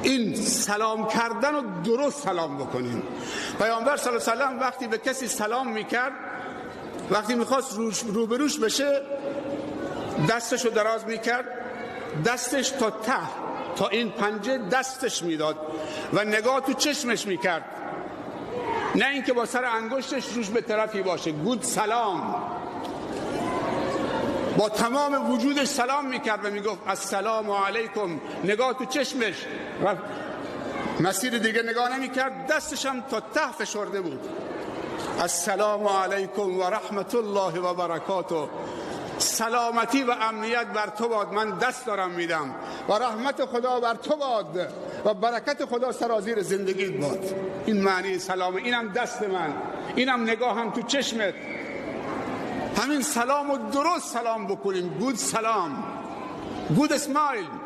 این سلام کردن رو درست سلام بکنیم. پیامبر صلی الله علیه و سلم وقتی به کسی سلام میکرد، وقتی میخواست روبروش بشه، دستشو دراز میکرد، دستش تا ته، تا این پنجه دستش میداد و نگاه تو چشمش میکرد، نه اینکه با سر انگشتش روش به طرفی باشه. good سلام، با تمام وجودش سلام میکرد و میگفت السلام علیکم. نگاه تو چشمش و مسیر دیگه نگاه نمیکرد، دستش هم تا ته فشرده بود. السلام علیکم و رحمت الله و برکاته. سلامتی و امنیت بر تو باد، من دست دارم میدم، و رحمت خدا بر تو باد و برکت خدا سرازیر زندگیت باد. این معنی سلامه. اینم دست من، اینم نگاهم تو چشمت. همین سلام و درست سلام بکنیم. good سلام، good smile.